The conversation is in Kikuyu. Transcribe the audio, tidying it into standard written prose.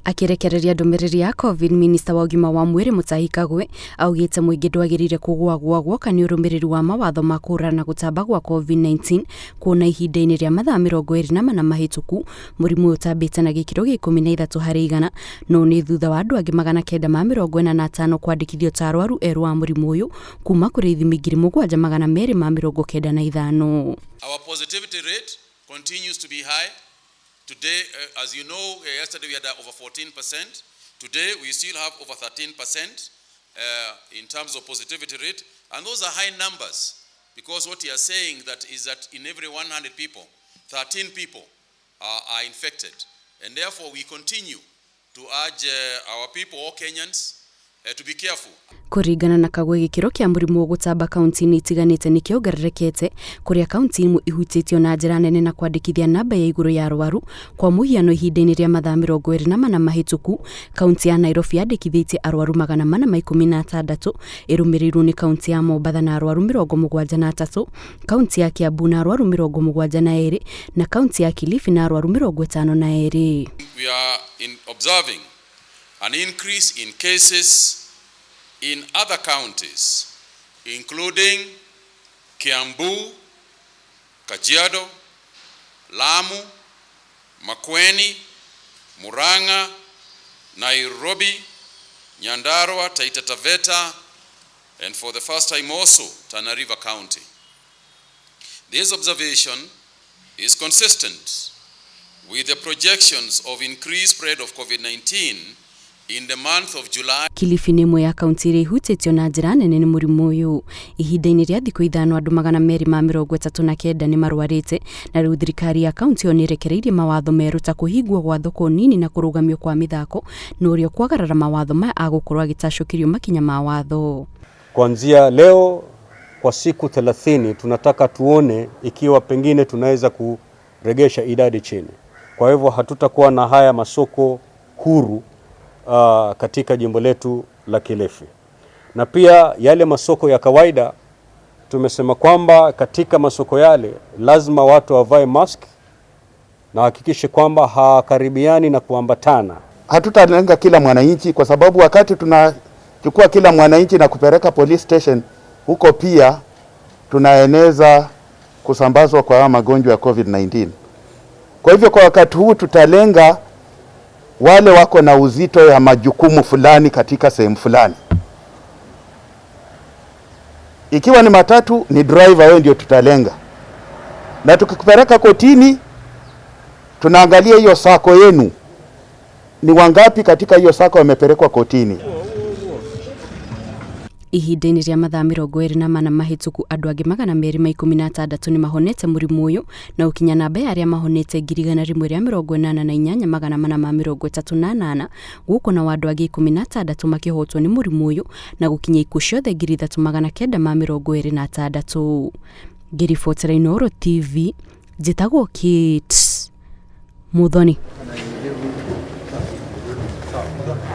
Akĩrekereria ndũmĩrĩri ya Covid, minista wa ũgima wa mwĩrĩ Mutahi Kagwe augĩte mũingĩ ndwagĩrĩire kũgwagwagwo nĩ ũrũmĩrĩri wa mawatho ma kũhũrana na gũtamba gwa Covid-19, kuona ihinda-inĩ rĩa mathaa 24 mahĩtũku mũrimũ ũyũ ũtambĩte na gĩkĩro gĩa 13%, no nĩ thutha wa andũ angĩ 945 kwandĩkithio ta arwaru erũ a mũrimũ ũyũ kuma kũrĩ ithimi 7295. Our positivity rate continues to be high. Today, as you know, yesterday we had over 14%. Today we still have over 13% in terms of positivity rate. And those are high numbers because what you are saying that is that in every 100 people, 13 people are infected. And therefore we continue to urge our people, all Kenyans, to be careful. Kũringana na Kagwe, gĩkĩro kĩa mũrimũ gũtamba kaunti-inĩ itiganĩte nĩ kĩongererekete, kũrĩa kaunti imwe ihutĩtio na njĩra nene na kwandĩkithia namba ya igũrũ ya arwaru. Kwa mũhiano, ihinda-inĩ rĩa mathaa 24 mahĩtũku, kaunti ya Nairobi yandĩkithĩtie arwaru 416, ĩrũmĩrĩirwo nĩ kaunti ya Mombatha na arwaru 73, kaunti ya Kiambu na arwaru 72, na kaunti ya Kilifi na arwaru 52. We are observing an increase in cases in other counties, including Kiambu, Kajiado, Lamu, Makueni, Murang'a, Nairobi, Nyandarua, Taita Taveta, and for the first time also Tana River County. This observation is consistent with the projections of increased spread of COVID-19 in the month of July. Kilifi nĩ ĩmwe ya kaunti iria ihutĩtio na njĩra nene nĩ mũrimũ ũyũ. Ihinda-inĩ rĩa thikũ 5, andũ 239 nĩ marwarĩte, na rĩu thirikari ya kaunti ĩyo nĩ ĩrekereirie mawatho merũ ta kũhingwo gwa thoko nini na kũrũgamio kwa mĩthako, na ũrĩa ũkwagarara mawatho maya agũkorwo agĩtacũkĩrio makinya ma watho. Kuanzia leo kwa siku 30 tunataka tuone ikiwa pengine tunaweza kuregesha idadi chini. Kwa hivyo hatutakuwa na haya masoko huru katika jimbo letu la Kilifi. Na pia yale masoko ya kawaida, tumesema kwamba katika masoko yale lazima watu wavae mask na hakikishe kwamba hawakaribiani na kuambatana. Hatutalenga kila mwananchi kwa sababu wakati tunachukua kila mwananchi na kupeleka police station, huko pia tunaeneza kusambazwa kwa haya magonjwa ya COVID-19. Kwa hivyo kwa wakati huu tutalenga wale wako na uzito ya majukumu fulani katika sehemu fulani. Ikiwa ni matatu, ni driver, wewe ndio tutalenga, na tukikupeleka kotini, tunaangalia hiyo sacco yenu ni wangapi katika hiyo sacco wamepelekwa kotini. Ihinda-inĩ rĩa mathaa 24 mahĩtũku, andũ angĩ 216 nĩ mahonete mũrimũ ũyũ, na ũkinya namba ya arĩa mahonete 188,438, gũkũ nao andũ angĩ 16 makĩhotwo nĩ mũrimũ ũyũ na gũkinya ikuũ ciothe 3926. Ngĩribotera Inooro TV, njĩtagwo Kate Muthoni.